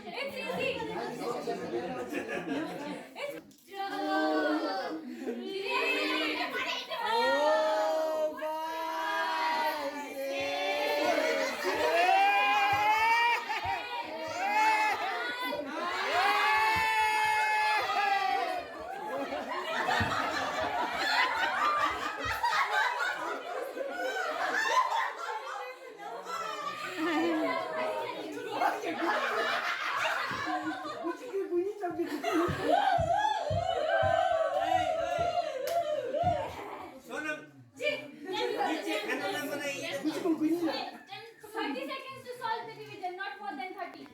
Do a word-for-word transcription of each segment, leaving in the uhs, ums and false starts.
It's easy. It's Thirty seconds to solve the division, not more than thirty.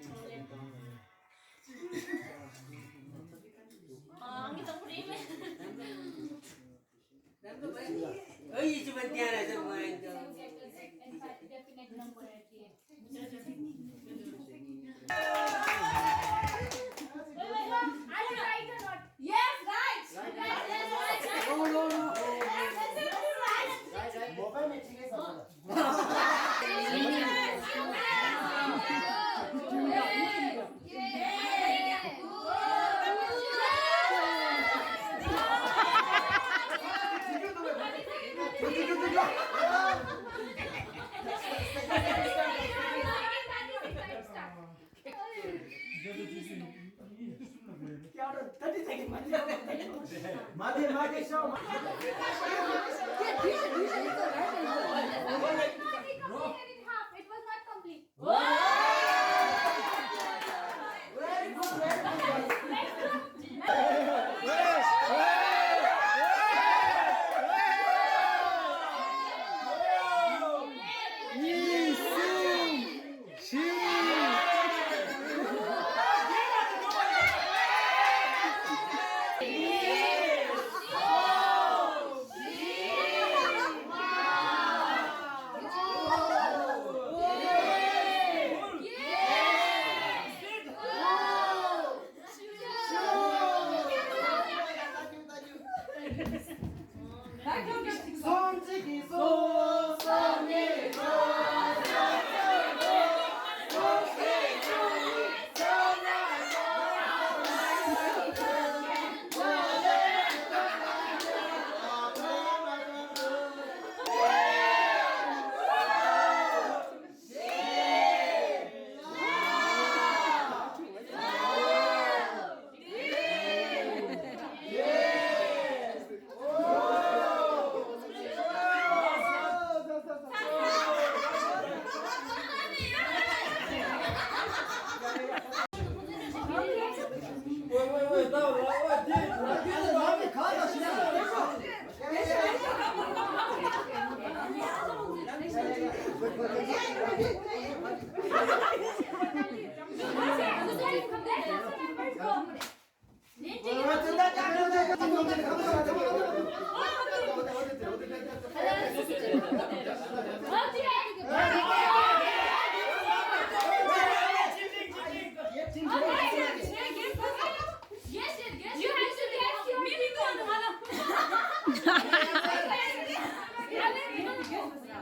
Yes, right. Yes, yes, right. No, no, no. Yes, yes, yes, right. It was not complete. Yes, yes, yes. You have to get your people. I will,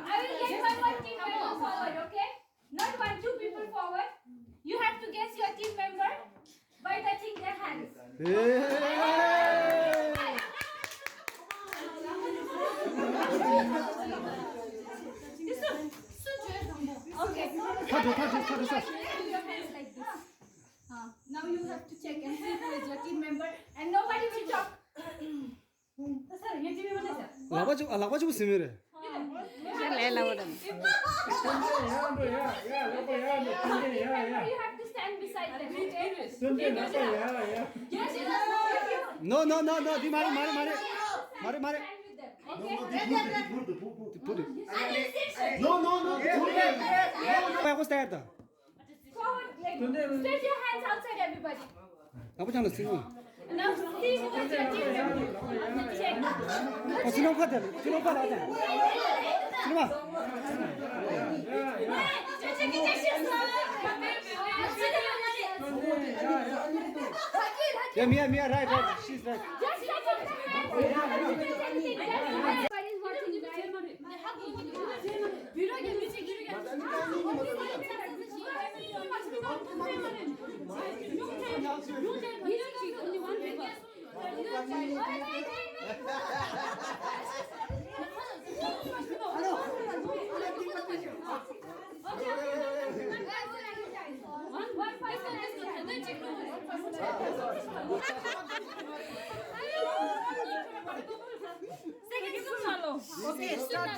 I will get one more team member forward, okay? Not one, two people forward. You have to guess your team member by touching their hands. Okay. Your hands like this. Uh, now you have to check and see who is your team member, and nobody will talk. ལག་པ་ཅིག་ལག་པ་ཅིག་པོ་ཟིན་མེད་རེད། ལས་སླ་བོ་དང་། You have to stand beside them, okay? No, no, no, no, འདི་མ་རེད། མ་རེད། མ་རེད། མ་རེད། མ་རེད། Stand with them, okay? འདི་བུ་རེད། འདི་བུ་རེད། No, no, no, འདི་བུ་རེད། No, no, no, འདི་བུ་རེད། Forward, like, stretch your hands outside, everybody. ལག་པ་བརྐྱངས་ལ་སྲིང་མོ། ཨ། ཕྱི་ལོགས་ཁ་དེ། ཕྱི་ལོགས་ཁ་ལ་དང་། ཕྱི་ལོགས་མ། Yeah, Mia, Mia, right, right. She's right. Okay, start.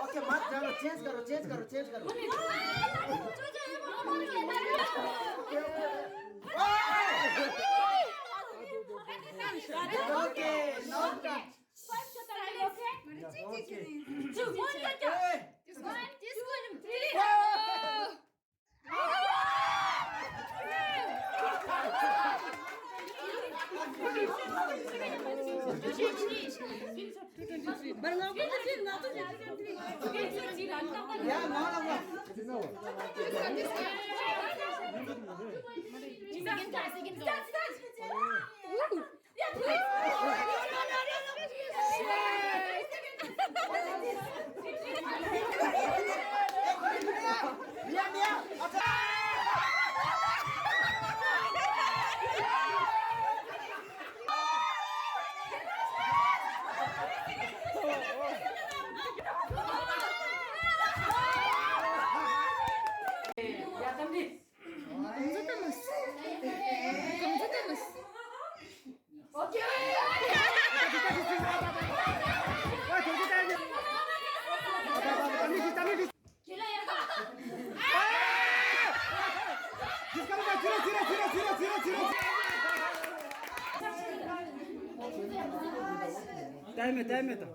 Okay, मत डालो, change करो, change करो, change करो। Okay, no. Okay. Time है, time है तो।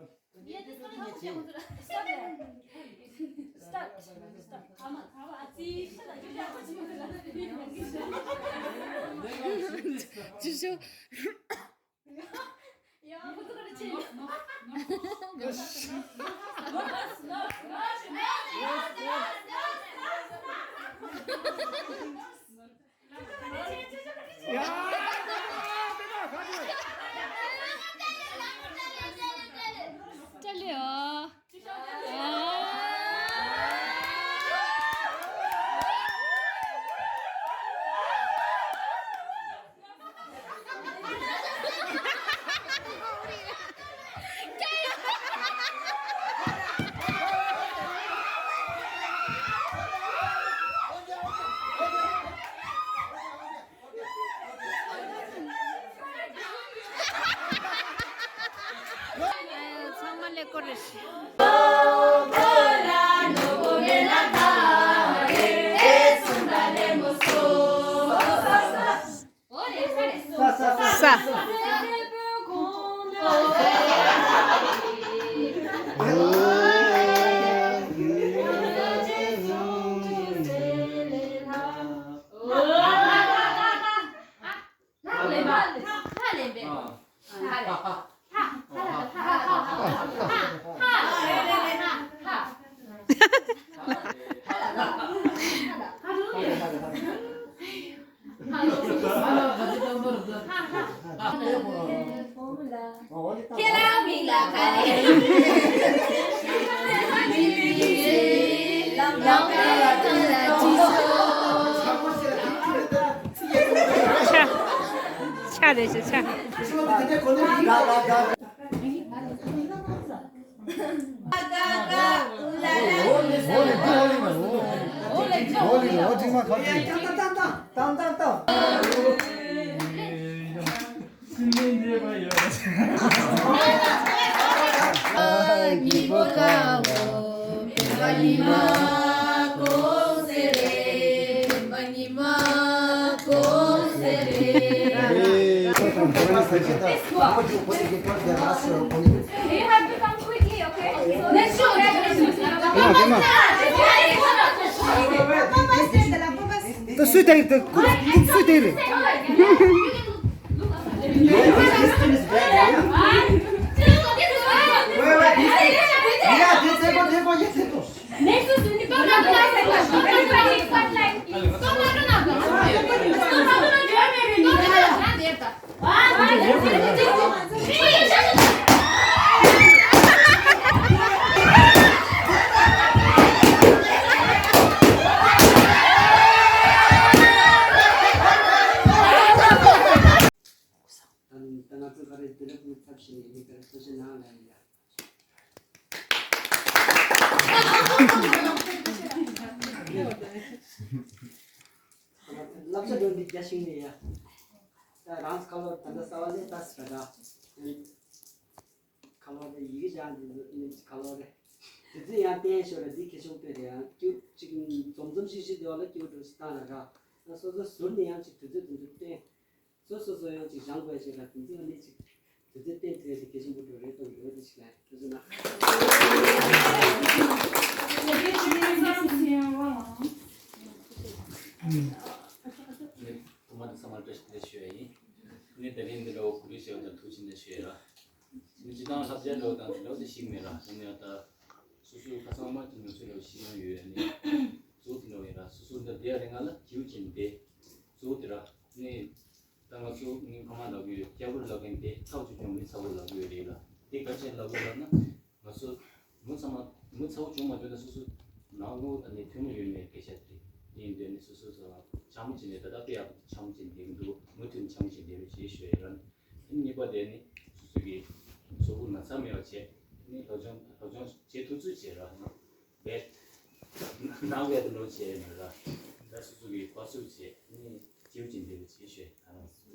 ཚང་མ་ལེགས་པོ་རེད། ས། ཆ། ཆ་རེད་ཤག་ཆ། You have to come quickly, okay? ད་སུས་དེ་རེད། ད་ཁོ་ཁོ་སུས་དེ་རེད། ད་ང་ཚོ་ག་རེ་དེ་འདྲ་ཀུན་ཚབ་ཞིག་ཡིན་པའི་ཐུགས་རྗེ་གནང་ལ་ཡིན་ཡ། བསླབ་བྱ་འདོན་འདི་རྒྱ་ཞིག་ནས་ཡ། ད་རང་ཁ་ལོ་ད་ལྟ་ས་བ་ལས་ད་ཟེར་ར། ཁ་ལོ་ལས་ཡི་གེ་སྦྱང་འདི་ནི་ཁ་ལོ་ལས། དེ་ཚོ་ཡང་བསྟན་ཤོར་ར། འདི་ཁེ་ཆུང་དཔེ་རེད། ཡང་ཀྱུ་གཅིག་འཛོམས་འཛོམས་ཤིག་ཤིག་དེ་བ་ལ་ཀྱུ་འགྲོ་ཞིག་བཏང་ལ་ར། ང་སོ་སོ་ཟུར་ནས་ཡང་གཅིག་དུས་ཚོད་དུས་ཚོད་བསྟན། སོ་སོ་སོ་ཡང་གཅིག་སྦྱང་དགོས་ཞིག་ལ། དེ་ཚོ་ནི་གཅིག་དུས་ཚོད་བསྟན་ཐུབ་ཡ་དེ་གལ་ཆེན་པོ་འགྲོ་རེད་དང་འགྲོ་དེ་ཞིག་ལ་ཐུགས་རྗེ་གནང་། ཐོག་མ་དེ་ཚང་མར་བཀྲ་ཤིས་བདེ་ལེགས་ཞུ་ཡ་ཡིན། ནི་དེ་རིང་འདི་འདྲ་བོ་གོ་སྒྲིག་བྱས་པ་དང་ཐུགས་རྗེ་ཆེ་ཞུ་ཡ་ར། ནི་སྤྱི་བཏང་བསླབ་བྱ་འདྲ་བོ་དང་འདི་འདྲ་བོ་དེ་ཞིག་མེད་ར། དེ་ནས་ད་སོ་སོའི་ཁ་སང་མ་དེ་ཉོ་ཚོད་འདྲ་བོ་ཞིག་ཡང་ཡོད་ཡ། ནི་གཙོ་བོ་དེ་འདྲ་བོ་ཡིན་ར། སོ་སོ་འདི་བསྡད་ཡ་རིང་ང་ལ་སྐྱིད་པོ་ཅན་བསྡད། གཙོ་བོ་དེ་ར། ནི་ད་ང་ཚོ་ངའི་ཕ་མ་ལབ་ཀྱི་ཡོད། སྐྱ་བོར་ལབ་མཁན་དེ་ཚ་བོ་ཅིག་ཀྱང་མི་ཚ་བོ་ལབ་ཀྱི་ཡོད་རེད་ལ། དེ་ག་ཅེས་ལབ་ཀྱི་ལབ་ན། ང་ཚོ་མི་ཚང་མ་མི་ཚ་བོ་བྱུང་མ་ཐུབ་ན་སོ་སོ་ནང་ལོགས་ཨ་ནི་ཐུན་མོང་ཡོད་མེད་སྐད་ཆ་དེ་ཡིན་དུས་ནི་སོ་སོ་ཚོ་ལ་འཆམ་མོ་བྱས་ནས། ད་ལྟ་དཔེ་ཡག་པོ་འཆམ་མོ་བྱས་ནས་བསྡད་ཀྱི་འདུག་མུ་མཐུད་འཆམ་མོ་བྱས་བསྡད་རོགས་ཞེས་ཞུ་ཡ་ཡིན། ཨ་ནི་གཉིས་པ་དེ་ནི་སོ་སོ་གི་གཟུགས་པོ་ན་ཚ་མེད་པ་བྱས། ཨ་ནི་སློབ་སྦྱོང་སློབ་སྦྱོང་བྱེད་ཐུབ་ཚོད་བྱས་ར། བས་ནང་བས་དུ་ལོ་བྱས་ཡོད་ར། ད་སོ་སོ་གི་དཔའ་སུ་བྱས། ཨ་ནི་སྐྱིད་པོ་ཅིག་འདེབས་བྱེད་ཤོད་ད་རང་སོ།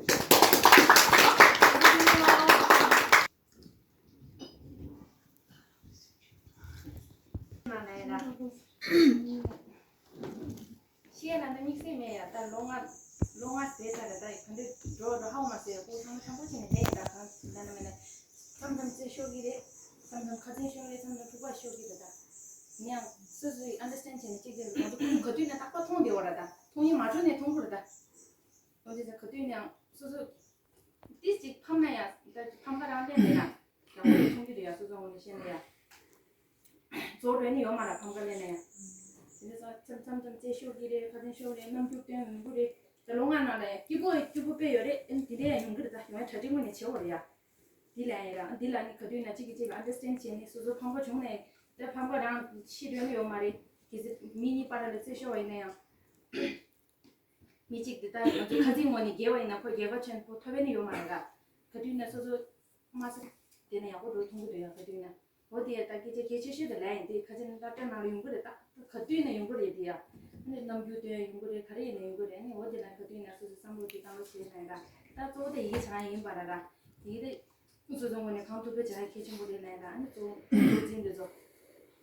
ཤེས་ན་ད་དམིགས་བསལ་མེད་ཡ། ད་ལོ་ལྔ་ལོ་ལྔ་ཟེར་ད་རེད། ད་ག་འདྲ་འགྲོ་འགྲོ་ཧ་གོ་མ་སོང་ཡ། ཁོ་ཚང་མ་ཆེན་པོ་བྱས་ནས་བསྡད་ཡིན། ད་གང་ད་ན་མེད་ན་མཚམས་མཚམས་རྩེད་ཤོར་གི་རེད། མཚམས་མཚམས་ཁ་འཛིན་ཤོར་གི་རེད། མཚམས་མཚམས་ཕུག་པ་ཤོར་གི་རེད། ད་ཡིན་ཡང་སོ་སོས་ཨན་ཌར་སི་ཊེན་ཌ་བྱས་ནས་གཅིག་དེ་ང་ཚོ་ཁོང་ག་དུས་ནས་རྟག་པར་མཐོང་བསྡད་པ་རེད། ད་མཐོང་ཡིན་མ་འགྲོ་ནས་མཐོང་གི་རེད། ད་འོ་དེ་ཚོ་ག་དུས་ནའང་སོ་སོ་ཏིས་ཅིག་ཕམ་ན་ཡང་ད་ཕམ་ཁ་རང་ལེན་མེད་ན་ཡག་པོ་མཐོང་གི་རེད་ཡ། སོ་སོ་ངོས་ནས་བཤད་ན་ཡ། ཛོར་རེ་ནི་ཡོད་མ་རེད། ཕམ་ཁ་ལེན་ན་ཡ། དེ་འདྲ་ཙང་མཚམས་མཚམས་རྩེད་ཤོར་གི་རེད། ཁ་འཛིན་ཤོར་རེད། རྣམ་འགྱུར་སྟོན་ཡོང་གི་རེད། ད་ལོ་ལྔ་ནང་ལ་ཡ་སྐྱིད་པོ་སྐྱིད་པོ་དཔེ་ཡོད་རེད། ཨ་ནི་དེ་འདྲ་ཡང་ཡོང་གི་རེད། ད་ཡོང་ཡ་གྲ་སྒྲིག་ངོས་ནས་བྱེད་དགོས་རེད་ཡ། འདི་ལ་ཡིན་ར། འདི་ལ་ནི་ག་དུས་ན་གཅིག་གིས་གཅིག་ལ་ཨན་ཌར་སི་ཊེན་ཌ་བྱས་ནས་སོ་སོ་ཕམ་ཁ་བྱུང་ནས་ད་ཕམ་ཁ་རང་ཤི་འགྲོ་ནི་ཡོད་མ་རེད། གལ་སྲིད་མི་གཉིས་བར་ལ་རྩེད་ཤོར་བ་ཡིན་ན་ཡང་། མི་གཅིག་འདི་ལྟར་ང་ཚོ་ཁ་འཛིན་ངོས་ནས་རྒྱལ་བ་ཡིན་ན་ཁོ་རྒྱལ་ཁ་ཆེན་པོ་ཐོབ་པའི་ནི་ཡོད་མ་རེད་ད། ག་དུས་ན་སོ་སོ་མ་སོ་དེ་ན་ཡག་པོ་འགྲོ་ཐུབ་ཀྱི་འདུག་ཡ། ག་དུས་ན་འོ་དེ་ཡ་ད་སྐད་ཆ་གལ་ཆེ་ཤོས་དེ་ལབ་ཡིན། དེ་ཁ་ཆེ་ན་སློབ་གྲྭ་ནང་ལ་ཡོང་གི་རེད་ད། ག་དུས་ན་ཡོང་གི་རེད་དེ་ཡ། ཨ་ནི་རྣམ་འགྱུར་སྟོན་ཡ་ཡོང་གི་རེད། ག་རེ་ཡིན་ན་ཡོང་གི་རེད། ཨ་ནི་འོ་དེ་ལ་ག་དུས་ན་སོ་སོ་བསམ་བློ་དེ་བཏང་རོགས་བྱེད་ན་ཡ་ད། ད་གཙོ་བོ་དེ་ཡི་གེ་སྦྱང་ཡ་ཡིན་པ་ར་ར། ཡི་གེ་དེ། སོ་སོ་ངོས་ནས་གང་ཐུབ་ཐུབ་བྱ་ཡ་གལ་ཆེན་པོ་རེད་ལབ་ཡ་ད། ཨ་ནི་གཙོ་བོ་བློ་འཛིན་འདི་ཚོ།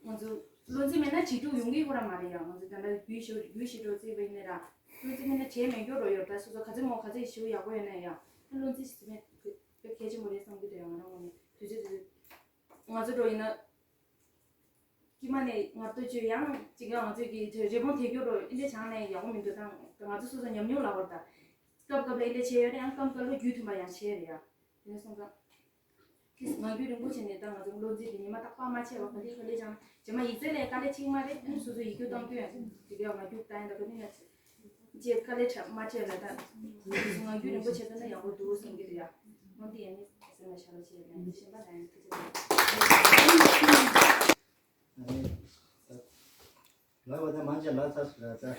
ང་ཚོ་བློ་འཛིན་མེད་ན་བྱེད་ཐུབ་ཡོང་གི་ཁོ་རང་མ་རེད་ཡ། ང་ཚོ་ད་ལྟ་རྒྱུས་ཤོར་རྒྱུས་ཤིག་འགྲོ་རྩིས་པ་ཡིན་ན་ར། བློ་འཛིན་མེད་ན་བྱས་མེད་སྐྱོ་རོ་ཡོད་ད། སོ་སོ་ག་ཚོད་མོ་ག་ཚོད་ཞིག་ཡག་པོ་ཡོད་ན་ཡ། ཨ་བློ་འཛིན་ཞིག་མེད་དཔེ་གལ་ཆེན་པོ་རེད་བསམ་གྱི་འདུག་ཡ། ང་རང་ངོས་ནས་དུས་ཚོད་དུས་ཚོད། ང་ཚོ་འགྲོ་ཡིན་ན། དཀྱིལ་མ་ནས་ངར་ལྟོས་བཅོས་ཡང་ཅིག་ཡང་ང་ཚོས་ཀྱི་རི་བོང་དེད་རྒྱུ་རོ་ཨིན་དེ་བྱང་ནས་ཡག་པོ་མི་འདུག་ད་ང་ཚོ་སོ་སོ་ཉམས་མྱོང་ལ་བར་ད། སྐབས་སྐབས་ལ་ཨིན་དེ་བྱས་ཡོད་རེད། ཡང་སྐབས་སྐབས་ལ་རྒྱུས་མཐུན་པ་ཡང་བྱས་རེད་ཡ། དེ་ནས་སོང་ཙང་། ཁྱེད་ངང་རྒྱུད་རིང་པོ་བྱས་ནས་ད་ང་ཚོ་བློ་འཛིན་དེ་ཉི་མ་རྟག་པར་མ་བྱས་པ་ག་ལེ་ག་ལེ་ཅང་རྗེས་མ་ཡིག་ཚད་ལས་དཀའ་ལས་ཆེ་མ་རེད། ཨ་ནི་སོ་སོ་ཡིག་རྒྱུགས་བཏང་རྒྱུ་ཡང་ཅིག་ཡང་ང་རྒྱུགས་བཏང་ཡིན་ད་ག་ནི་ཡང་ཅིག་ཅེས་དཀའ་ལས་ཆ་མ་བྱས་ལ་ད། ང་རྒྱུད་རིང་པོ་བྱས་ད་ན་ཡག་པོ་འདུག་བསམ་གྱི་འདུག་ཡ། འོན་ཏེ་ཡང་ནི་སེམས་ལ་ཤར་བ་བྱས་ཡོད་ན་ཡང་ནི་གཞན་པ་ལ་ཡང་ཐུགས་རྗེ་ཆེ། ཨ་ནི་ད་ལབ་པ་ད་མང་ཆེ་ལབ་ཚར་སོང་ད།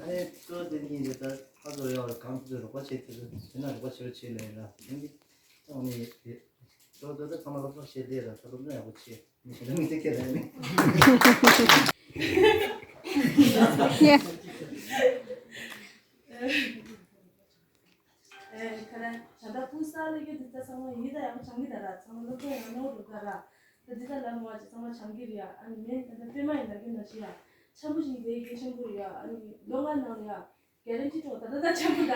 ཨ་ནི་གཙོ་དེ་གཉིས་རེད་ད། ཁ་ཚོ་ཡག་གམ་ཚོ་རོགས་པ་བྱེད་ཐུབ་ཟེར་ན་རོགས་པ་བྱེད་རོགས་བྱེད་ལེ་ལ་ཡིན་གྱི། ཨ་ནི་གཙོ་གཙོ་ད་ཚང་མ་སློབ་གསོ་བྱེད་ལེ་ལ་ད་སློབ་སྦྱོང་ཡག་པོ་བྱེད། ཁ་ལ་ད་ལྟ་ཕུགས་གསར་ལ་ཡོད་འདི་ད་ཚང་མ་ཡིད་ད་ཡག་པོ་སྦྱང་གི་ད་ར། ཚང་མ་སློབ་སྦྱོང་ཡང་ནོར་འགྲོ་ད་ར། ད་འདི་ད་ལ་མོ་བ་ཅི་ཚང་མ་སྦྱང་གི་རེད་ཡ། ཨ་ནི་མེད་ད་ལྟ་པད་མ་ཡིན་ད་གི་ན་ཤི་ཡ། འཆམ་པོ་ཞིག་དེ་གལ་ཆེན་པོ་རེད་ཡ། ཨ་ནི་ལོ་ལྔ་ནང་ལ་ཡ། གེ་རན་ཊི་ཏོ་ད་ད་ད་ཆག་གི་ད།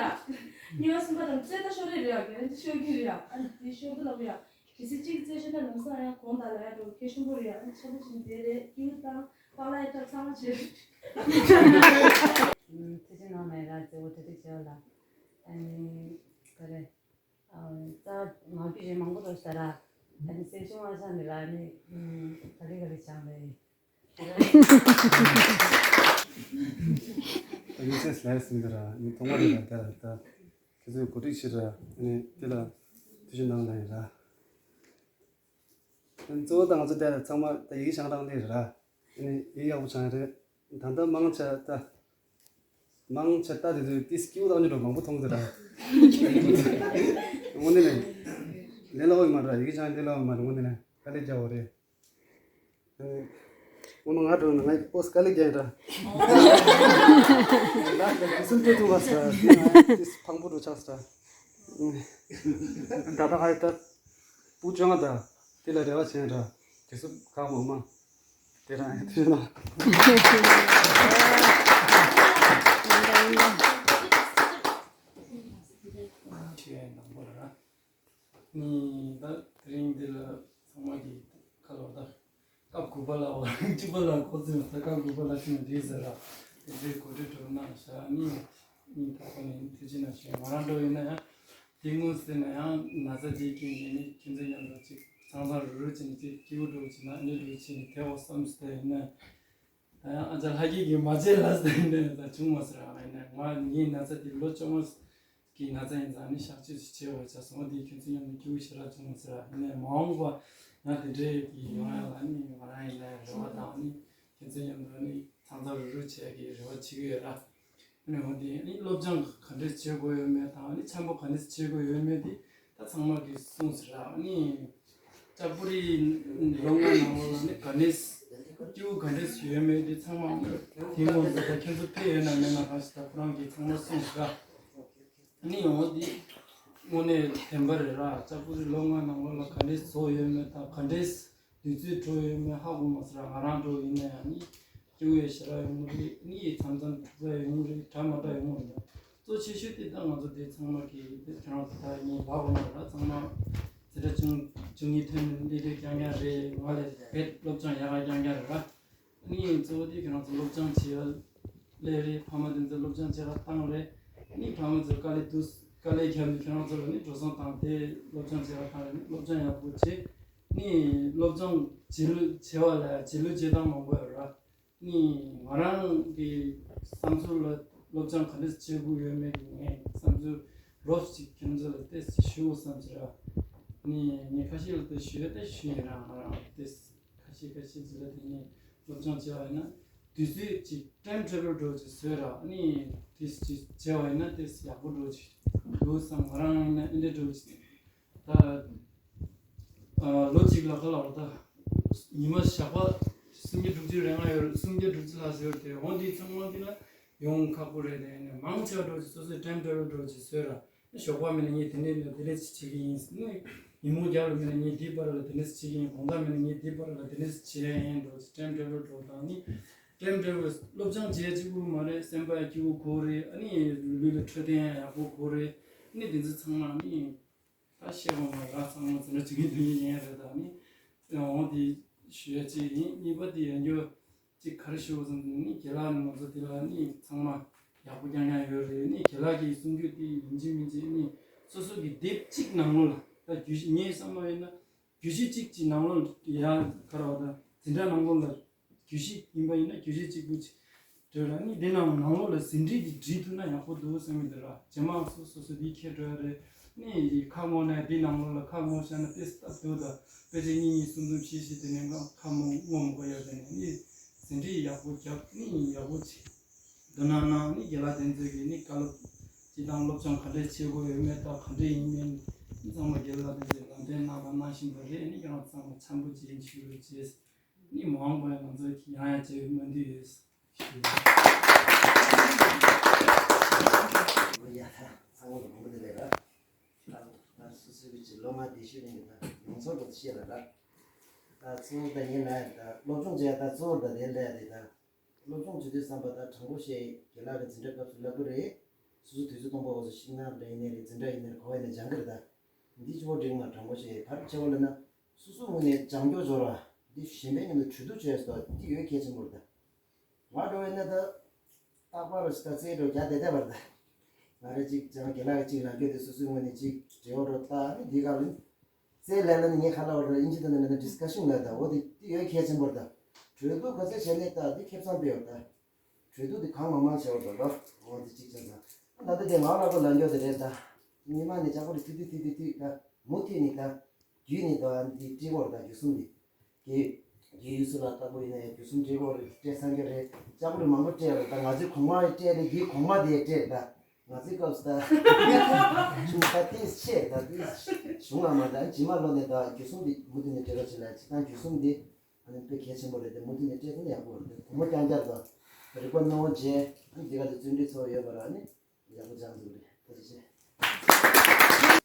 གཉིས་པ་གསུམ་པ་དང་རྩེ་ད་ཤོར་རེ་རེད་ཡ། གེ་རན་ཊི་ཤོར་གི་རེད་ཡ། ཨ་ནི་དེ་ཤོར་དུ་ལ་མོ་ཡ། གལ་སྲིད་གཅིག་རྩེད་ཤེས་ན་ལམ་སང་ཡང་གོང་དང་ལ་ཡ་འགྲོ་གལ་ཆེན་པོ་རེད། ཡང་ཆེན་པོ་ཞིག་དེ་རེད། སྐྱིད་པོ་དང་པགས་ལ་ཡ་སྐྱབས་ཚང་མ་བྱེད། ཐེ་ཆེན་ནང་ནས་ར་རྩེ་བོ་ཏི་ཏི་བྱེད་ལ། ཨ་ནི་ག་རེ། རྩ་ངག་རྒྱུན་རེ་མང་པོ་རོ་ཤ་ར། ཨ་ནི་སེ་ཤུང་ཨ་ཤ་ནི་ལ་ནི་ག་རེ་ག་རེ་བྱང་ལེ། ཡིན་སེ་སླེབས་ཟིན་གི་ར་ནི་ཐོག་མ་རེད་ད་ད་ད། ཁྱེད་ཚོས་གོ་སྒྲིག་བྱེད་ར་ནི་དེ་ལ་ཐུགས་རྗེ་གནང་ལ་ཡིན་ར། གཙོ་བོ་ད་ང་ཚོ་དེ་ཚང་མ་ད་ཡིག་ཆང་རང་ལས་རེད་ར། ཨ་ནི་ཡིག་ཡག་པོ་ཆང་རེད། ད་ལྟ་མང་ཆེ་ད། མང་ཆེ་ད་དེ་ཚོའི་ཏིས་སྐྱིད་པོ་དང་ཉོ་འགྲོ་མང་པོ་མཐོང་ཟེར་ར། དངོས་གནས་ནས། ལས་སླ་བོ་ཡོད་མ་རེད་ར། ཡིག་ཆང་ལས་སླ་བོ་ཡོད་མ་རེད། དངོས་གནས་ནས་དཀའ་ལས་རྒྱག་དགོས་རེད། ཨ་ནི། སྔོན་མ་ང་འགྲོ་ན་ང་ཡི་པོས་དཀའ་ལས་རྒྱག་ཡིན་ར། ད་དེ་སུམ་སྤྲད་ཐུབ་པ་ཟེར་ར། ཏིས་ཕངས་པོ་འགྲོ་ཆགས་ཟེར་ར། ད་ལྟ་ཧ་ད། པུ་ཅང་ད། དེ་ལ་རེ་བ་བྱས་ར། དེ་སུ་གང་མ་མ། དེ་རང་ཡང་དེ་ན། ཁྱེད་ནང་པ་ལ་ར། ནི་ད་དེ་རིང་འདི་ལ་ཚང་མ་གི་ཁ་ལོ་ད། སྐབས་དགུ་པ་ལ་བ་བཅུ་པ་ལ་ཁོ་ཚོས་ད་སྐབས་དགུ་པ་ལ་ཕྱིན་འགྲིག་ཟེར་ར། དེ་འདྲའི་གོ་སྒྲིག་གྲུབ་གནང་བཞག་ནི། ནི་ད་ཁོ་ནི་ཐུགས་རྗེ་གནང་ཞུ། ང་རང་འགྲོ་ཡིན་ན་ཡང་དེ་དངོས་ཟེར་ན་ཡང་ན་ཚ་དེའི་རྐྱེན་གྱིས་ནི་ཁྱོད་ཚོ་མཉམ་དུ་ཅིག་ཚང་ཚང་རུ་རུ་བྱས་ནས་ཅིག་སྐྱིད་པོ་འགྲོ་བྱས་ན་ནི་འགྲོ་བྱས་ནས་དེ་འོ་བསམ་སྟེ་ཡིན་ན། ད་ཡང་ཨ་ཅག་ལྷ་སྐྱིད་ཀྱིས་མ་བྱེད་ལ་ཟེར་ནས་ད་བྱུང་མ་ཟེར་ར། ཡིན་ན་ང་ངའི་ན་ཚ་དེ་ལོ་བཅོ་ལྔ་གི་ན་ཚ་ཡིན་ཙང་ནི་གཤག་བཅོས་ཤིག་བྱེད་དགོས་ཆགས་སོང་། དེ་ཁྱོད་ཚོ་མཉམ་དུ་སྐྱིད་པོ་ཞེ་དྲག་བྱུང་མ་ཟེར་ར། ཡིན་ནའི་མ་འོངས་པ་ཡང་དེ་འདྲའི་གི་ཡོང་ཡ་ལ་ནི་ང་རང་ཡིན་ན་རེ་བ་དང་ནི་ཁྱོད་ཚོ་མཉམ་དུ་ནི་ཚང་ཚང་རུ་རུ་བྱེད་ཡ་གི་རེ་བ་བྱེད་ཀྱི་ཡོད་ར། ཨ་ནི་འོ་དེ་ཨ་ནི་སློབ་སྦྱོང་ག་འདྲས་བྱེད་དགོས་ཡོད་མེད་དང་ཨ་ནི་འཆམ་པོ་ག་འདྲས་བྱེད་དགོས་ཡོད་མེད་དེ་ད་ཚང་མ་གིས་གསུངས་ཟེར་ར། ཨ་ནི་ལྕགས་པོ་རི་ལོ་ལྔ་ནང་ལོགས་ལ་ནི་ག་འདྲས་སྐྱིད་པོ་ག་འདྲས་ཡོད་མེད་དེ་ཚང་མ་ཨ་ནི་དེ་ངོ་ཚ་ད་ཁྱེད་ཚོ་ཕེབས་ཡོད་ན་མེད་ན་ག་ཞིག་ད་ཁོ་རང་གིས་ཚང་མ་གསུངས་ཟེར་ར། ཨ་ནི་འོ་དེ་དངོས་གནས་བདེན་པ་རེད་ར། ལྕགས་པོ་རི་ལོ་ལྔ་ནང་ལོགས་ལ་ག་འདྲས་བཟོ་ཡོད་མེད་དང་ག་འདྲས། དུས་ཚོད་འགྲོ་ཡོད་མེད་ཧ་གོ་མ་སོང་ར། ང་རང་འགྲོ་ཡིན་ན་ཡང་ནི་སྐྱོ་བོ་ཞེ་དྲག་ཡོང་གི་རེད། ནི་མཚམས་མཚམས་འཁྲུག་པ་ཡོང་གི་རེད། འདྲ་མ་འདྲ་ཡོང་གི་རེད། གཙོ་ཆེ་ཤོས་དེ་ད་ང་ཚོ་དེ་ཚང་མ་གི་དེ་ཁྱེད་རང་ཚོ་ད་ངས་ལབ་དགོས་མ་རེད་ར། ཚང་མ་འཛིན་གྲྭ་བཅུ་བཅུ་གཉིས་ཐོན་ནས་སླེབས་དུས་རྐྱང་རྐྱང་རེད། ང་ལས་བེད་སློབ་སྦྱོང་ཡག་ག་རྐྱང་རྐྱང་རེད་ར། ནི་གཙོ་བོ་དེ་ཁྱེད་རང་ཚོ་སློབ་སྦྱོང་བྱེད་ཡ་ལས་རེད། ཕ་མ་དེ་ཚོ་སློབ་སྦྱོང་བྱེད་ག་བཏང་རེད། ནི་ཕ་མ་ཚོས་དཀའ་ལས་འདུག་དཀའ་ལས་བརྒྱབ་ནས་ཁྱེད་རང་ཚོ་ལ་ནི་འགྲོ་སོང་བཏང་སྟེ་སློབ་སྦྱོང་བྱེད་ག་བཏང་རེད། ནི་སློབ་སྦྱོང་ཡག་པོ་བྱེད། ནི་སློབ་སྦྱོང་བྱེད་ལུགས་བྱེད་པ་ལ་བྱེད་ལུགས་བྱེད་སྟངས་མང་པོ་ཡོད་ར། ནི་ང་རང་གི་བསམ་ཚུལ་ལ་སློབ་སྦྱོང་ག་འདྲས་བྱེད་དགོས་ཡོད་མེད་ཀྱི་ངས་བསམ་ཚུལ་རོབ་ཅིག་ཁྱེད་ཚོ་ལ་ཏོག་ཙམ་ཞུ་དགོས་བསམ་ཟེར་ར། ནི་ངས་ཁ་ཤས་ལ་ཏོག་ཙམ་ཞུ་ཡ་ཏོག་ཙམ་ཞུ་ཡིན་ར། ང་རང་ཏོག་ཙམ་ཁ་ཤས་ཁ་ཤས་ཅིག་ལ་དེ་ནས་སློབ་སྦྱོང་བྱས་པ་ཡིན་ན་དུས་ཚོད་ཅིག་ཊའིམ་ཊེ་བལ་འདྲ་བོ་ཅིག་བཟོས་ར། ནི་དེ་ཅིག་བྱས་པ་ཡིན་ན་ཏོག་ཙམ་ཡག་པོ་འདྲ་བོ་ཅིག་འདུག་བསམ། ང་རང་ཡིན་ན་ཨེ་འདྲ་འདྲ་བོ་ཅིག་ད། ཨ། ལོ་གཅིག་ལ་ག་ལ་བ་ད། ཉི་མ་ཞག་པ་སུམ་བརྒྱ་དྲུག་ཅུ་རེ་ལྔ་ཡོད་རེད། སུམ་བརྒྱ་དྲུག་ཅུ་ལྷག་ཙམ་ཡོད་རེད་དེ། འོ་འདི་ཚང་མ་འདི་ལ་ཡོང་ཁག་པོ་རེད་དེ། ཨ་ནི་མང་ཆེ་བ་འདྲ་བོ་ཅིག་སོ་སོའི་ཊའིམ་ཊེ་བལ་འདྲ་བོ་ཅིག་བཟོས་ར། ཞོགས་པ་མིན་ན་ངས་དེ་འདྲས་ལ་དེ་འདྲས་ཅིག་བྱེད་ཀྱི་ཡིན། ཨ་ནི་ཉིན་མོ་རྒྱབ་ལ་མིན་ན་ངས་འདིའི་བར་ལ་དེ་འདྲས་ཅིག་བྱེད་ཀྱི་ཡིན། དགོང་དག་མིན་ན་ངས་འདིའི་བར་ལ་དེ་འདྲས་ཅིག་བྱེད་ཡ་ཡིན་འདྲ་བོ་ཅིག་ཊའིམ་ཊེ་བལ་འདྲ་བོ་དང་། ཨ་ནི་ཊའིམ་ཊེ་བལ་སློབ་སྦྱོང་བྱེད་ཡ་གཅིག་པུ་མ་རེད། སེམས་པ་ཡང་སྐྱིད་པོ་དགོས་རེད། ཨ་ནི་ལུས་ལ་འཕྲོད་བསྟེན་ཡང་ཡག་པོ་དགོས་རེད། ཨ་ནི་དེ་ཚོ་ཚང་མ་ཨ་ནི། ད་བཤད་དགོས་མ་རེད། ཚང་མ་འཛིན་གྲྭ་བཅུ་གཉིས་ཐོན་མཁན་ཡིན་རེད། ད་ནི་འོང་དེ་ཞུ་ཡ་གཅིག་ཡིན། གཉིས་པ་དེ་ཡང་རྒྱུ་གཅིག་ག་རེ་ཞུ་དགོས་བསམ་ནི་རྒན་ལགས་ནི་ང་ཚོ་དེ་ལ་ནི་ཚང་མ་ཡག་པོ་རྐྱང་རྐྱང་ཡོད་རེད། ནི་རྒན་ལགས་ཀྱིས་གསུང་རྒྱུ་དེ་ཡིན་གཅིག་མིན་གཅིག་ནི་སོ་སོ་གི་དེབ་གཅིག་ནང་ལོགས་ལ་ད་རྒྱུད་ངའི་བསམ་བློ་ཡིན་ན་རྒྱུད་གཞི་གཅིག་གི་ནང་ལོགས་ལ་ཡ་ག་རེ་བ་ད་འཛིན་གྲྭ་ནང་ལོགས་ལ། རྒྱུད་གཞི་ཡིན་པ་ཡིན་ན་རྒྱུད་གཞི་གཅིག་པུ་ཅིག་འདྲ་ར། ནི་འདི་ནང་ནང་ལོགས་ལ་ཟིན་བྲིས་འདི་བྲིས་ཐུབ་ན་ཡག་པོ་འདུག་བསམ་གྱི་འདུག་ར། རྗེས་མ་སོ་སོ་སོ་འདི་ཁྱེར་འགྲོ་ཡ་རེད། ནི་ཁ་སྔོག་ནས་འདི་ནང་ལོགས་ལ་ཁ་སྔོག་བཞག་ན་དཔེ་སྟབས་འདུག་ད་དཔེ་ཆ་གཉིས་གཉིས་གསུམ་གསུམ་བཞི་བཞི་དེ་ནས་ཁ་སྔོག་སྔོག་མི་དགོས་ཡ་དེ་ནས་ནི་ཟིན་བྲིས་ཡག་པོ་རྒྱབ་ནི་ཡག་པོ་ཅིག་འདུག་ན་ནང་ནི་རྒན་ལགས་དེ་ཚོས་ཀྱི་ནི་བཀའ་སློབ་ཅི་དང་སློབ་སྦྱོང་ག་འདྲས་བྱེད་དགོས་ཡོད་མེད་དང་ག་འདྲས་ཡིན་མིན་ནི་ཚང་མ་རྒན་ལགས་དེ་ཚོས་ལམ་སྟོན་གནང་དང་གནང་བཞིན་པ་རེད། ནི་ཁྱེད་རང་ཚང་མ་འཆམ་པོ་བྱེད་ཞུ་རོགས་བྱེད། ནི་མ་འོངས་པར་ང་ཚོ་ཡང་ཡང་བྱེད་པའི་སྨོན་འདུན་ཡོད། ཡ་ད་ཚང་མ་གི་མང་པོ་དེ་ལས་ར། ད་ད་སོ་སོའི་གི་ལོ་ལྔ་དེ་ཤོད་ནས་ད་མྱོང་ཚོར་དེ་བཤད་ལ་ར། ད་གཙོ་བོ་ད་ཉིན་ལ་ད་སློབ་སྦྱོང་བྱས་ད་གཙོ་བོ་ད་དེ་ལས་དེ་ད་སློབ་སྦྱོང་བྱེད་དུས་བསམ་པ་ད་དྲང་པོ་བཤད་རྒན་ལགས་ཀྱི་འཛིན་གྲྭ་སྐབས་སུ་ལབ་གི་རེད། སོ་སོ་དུས་ཚོད་སྟོང་པ་འོག་སུ་ཤིང་ནགས་འདྲ་ཡིན་ནའི་རེད། འཛིན་གྲྭ་ཡིན་ནའི་རེད། ག་བ་ཡིན་ནའི་སྦྱང་གི་རེད་ད། འདི་གཙོ་བོ་འགྲིག་མ་དྲང་པོ་བྱས་ག་རེ་བྱེད་པ་ལབ་ན། སོ་སོའི་ངོས་ནས་བྱང་ཆུབ་ཕྱོགས་ལ་འདི་གཞན་པའི་མཉམ་དུ་གྲོས་བསྡུར་བྱས་སོ་འདི་ཡོད་གལ་ཆེན་པོ་རེད་ད། ང་འགྲོ་བའི་གནས་ད། རྟག་པར་རོ་ཞིག་ད་རྩེད་འགྲོ་རྒྱ་དེ་དེ་བར་ད། ང་རེ་གཅིག་ཅང་རྒན་ལགས་གཅིག་ལབ་རྒྱུ་དེ་སོ་སོའི་ངོས་ནས་གཅིག་འབྲེལ་བ་རོ་ད་ནི་འདི་ག་ལ་ནི། རྩེད་ལས་ལ་ནི་ངས་ཁ་ལ་བར་ཨིན་ཇི་དང་ནི་ཌི་སི་ཀ་ཤན་ལ་ད་འོ་དེ་དེ་ཡོད་གལ་ཆེན་པོ་རེད་ད། གྲོས་བསྡུར་ག་ཚོད་བྱས་ནས་ད་འདི་ཁེ་བཟང་སྤེལ་བར་ད། གྲོས་བསྡུར་དེ་གང་མང་མང་བྱས་བར་ད་རོ། འོ་དེ་གཅིག་བྱས་ཙང་། ད་ལྟ་དེ་ང་ལ་གོ་ལབ་རྒྱུ་དེ་རེད་ད། ཉི་མ་ནས་ལྕགས་པོ་རེ་ཐི་ཐི་ཐི་ཐི་ཐི་ད་མུ་མཐུད་ནས་ད། རྒྱུད་ནས་ད་འདི་སྤྲད་གོ་རེད་ད་རྒྱུ་གསུམ་འདི། དེ། རྒྱུ་ཡུལ་སུ་ལ་ལྟ་བུ་ཡིན་ན་ཡང་རྒྱུ་གསུམ་སྤྲད་དགོས་རེད་སྤྲད་སངས་རྒྱས་རེད་ལྕགས་པོ་རེ་མང་པོ་སྤྲད་རེད་ད་ང་ཚོའི་གོང་མ་རེ་སྤྲད་རེད་རྒྱུའི་གོང་མ་དེ་སྤྲད་ད་ང་ཚོའི་སྐབས་སུ་ད་ཆུང་ད་ཏིས་ཆེ་ད་ཏིས་གཞུང་ལ་མ་ད་རྗེས་མ་ལོ་ནས་ད་རྒྱུ་གསུམ་དེ་མུ་མཐུད་ནས་སྤྲད་རོགས་བྱེད་ལ་སྤྱི་བཏང་རྒྱུ་གསུམ་དེ་ཨ་ནི་དཔེ་གལ་ཆེན་པོ་རེད་དེ་མུ་མཐུད་ནས་སྤྲད་ཐུབ་ན་ཡག་པོ་རེད་དེ་གོང་མ་རྐྱང་རྐྱང་ད་རིག་པ་རྣོ་བོ་རྗེ་ཨ་ནི་འདི་ག་དེ་བརྩོན་འགྲུས་ཚོ་ཡོད་པ་ར་ཨ་ནི། ཡག་པོ་སྦྱངས་འདུག་རེད་ཐུགས་རྗེ་ཆེ།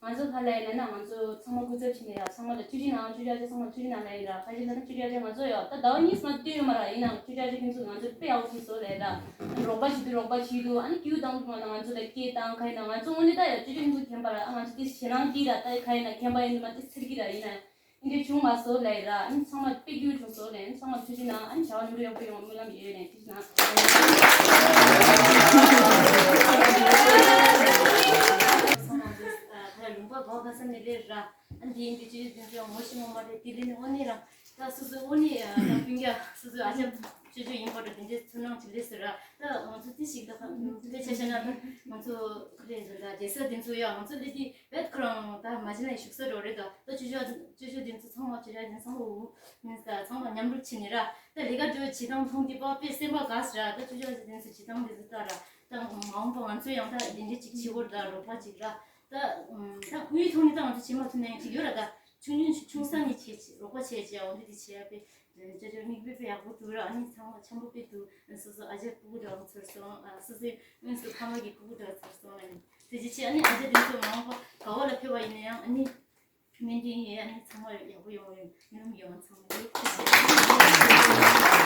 ང་ཚོ་ཁ་ལ་ཡིན་ན་ང་ཚོ་ཚང་མ་སྐུ་ཚབ་བྱས་ནས་ཡ་ཚང་མ་ལ་ཆུ་ཆུ་ནང་ཆུ་ཆ་ཆ་ཚང་མ་ཆུ་ཆུ་ནང་ལ་ཡིན་ར་ཁ་ཆེ་ལ་ན་ཆུ་ཆ་ཆ་ང་ཚོ་ཡོད་ད་ཟླ་བ་གཉིས་མ་བསྟུན་ཡོད་མ་ར་ཡིན་ནའང་ཆུ་ཆ་ཆ་ཁྱེད་ཚོ་ང་ཚོ་དཔེ་ཡག་པོ་བྱས་སོང་ལས་ར་རོགས་པ་བྱེད་དུས་རོགས་པ་བྱེད་དུས་ཨ་ནི་ཀྱུ་དང་དུ་མ་ན་ང་ཚོ་ལ་སྐད་བཏང་ཁ་ཡིན་ན་ང་ཚོ་དངོས་གནས་ད་ཡ་ཆུ་ཆ་ཁྱེད་ཚོ་མཁྱེན་པ་ར་ཨ་ང་ཚོ་དེ་ཞེད་སྣང་སྐྱིད་ར་ད་ཁ་ཡིན་ན་མཁྱེན་པ་ཡིན་དུ་མ་དེ་ཚེར་གྱི་ར་ཡིན་ན། འདི་བྱུང་མ་སོང་ལས་ར་ཨ་ནི་ཚང་མ་དཔེ་རྒྱུ་བྱུང་སོང་ལས་ཨ་ནི་ཚང་མ་ཐུགས་རྗེ་གནང་ཨ་ནི་བྱ་བ་ནོར་ཡོང་པོ་ཡོང་སྨོན་ལམ་ཡོད་ནས་ཐུགས་རྗེ་གནང་། ཚང་མ་ད་ལུང་པ་གོ་ག་ས་ནས་ལས་ར་ཨ་ནི་འདི་ཡིན་འདི་ཅི་འདི་ཚོ་ངོ་ཤེས་ངོ་མ་རེད་དེ་ལས་ནི་དངོས་གནས་ར་ད་སོ་སོའི་དངོས་གནས་ད་སྤུན་ཀྱག་སོ་སོའི་ཨ་ཅག་ཅོ་ཅོ་ཡིན་པ་འདྲ་དེ་འདྲའི་ཚོར་སྣང་ཅིག་སླེབས་སོང་ར་ད་ང་ཚོ་ཏི་ཞིག་ད་ཁ་དཔེ་ཆ་བཤད་ན་ད་ང་ཚོ་ཁ་ལས་ད་རྒྱལ་ས་དེ་ཚོ་ཡ་ང་ཚོ་སླེབས་དུས། བེད་ཁོ་རང་ད་མ་བྱས་ན་བཞུགས་ས་འགྲོ་རེད་ད། ད་ཅོ་ཅོ་ཅོ་ཅོ་དེ་ཚོ་ཚང་མ་ཅོ་ཅོ་དེ་ཚང་མ་འུ་མིན་ད་ཚང་མ་མཉམ་རུབ་བྱས་ནས་ར་ད་ལས་ཀ་འགྲོ་བྱེད་སྟངས་མཐོང་དུས་པ་དཔེ་སེམས་པ་དགའ་ཟེར་ར། ད་ཅོ་ཅོ་དེ་ཚོ་བྱེད་སྟངས་དེ་ཚོ་ལྟ་ར་ད་མ་འོངས་པ་ང་ཚོ་ཡང་ད་དེ་འདྲ་ཅིག་བྱེད་དགོས་རེད་ད་རོགས་པ་ཅིག་ར་ད་ད་ཁོའི་ཐོག་ནས་ད་ང་ཚོ་བྱེད་མ་ཐུབ་ན་ཡང་ཅིག་ཡོད་ར་ད། ཆུང་ཆུང་ཆུང་ས་ནས་བྱས་བྱས་རོགས་པ་བྱས་བྱས་འོ་འདི་འདི་བྱས་པས་ཅོ་ཅོ་མིག་དཔེ་དཔེ་ཡག་པོ་འདུག་ར། ཨ་ནི་ཚང་མ་འཆམ་པོ་དཔེ་འདུག་སོ་སོ་ཨ་ཅག་སྤུ་གུ་འདྲ་བོ་ཚོར་སོང་། ཨ་སོ་སོའི་དངོས་སུ་ཕ་མ་གི་སྤུ་གུ་འདྲ་བོ་ཚོར་སོང་། ཨ་ནི་ཐུགས་རྗེ་ཆེ། ཨ་ནི་ཨ་ཅག་དེ་ཚོ་མ་འོངས་པ་ག་བ་ལ་ཕེབས་པ་ཡིན་ན་ཡང་ཨ་ནི་སྨོན་འདུན་ཡོད། ཨ་ནི་ཚང་མ་ཡག་པོ་ཡོང་བའི་སྨོན་ལམ་ཡོད། ཚང་མ་ལ་ཐུགས་རྗེ་ཆེ།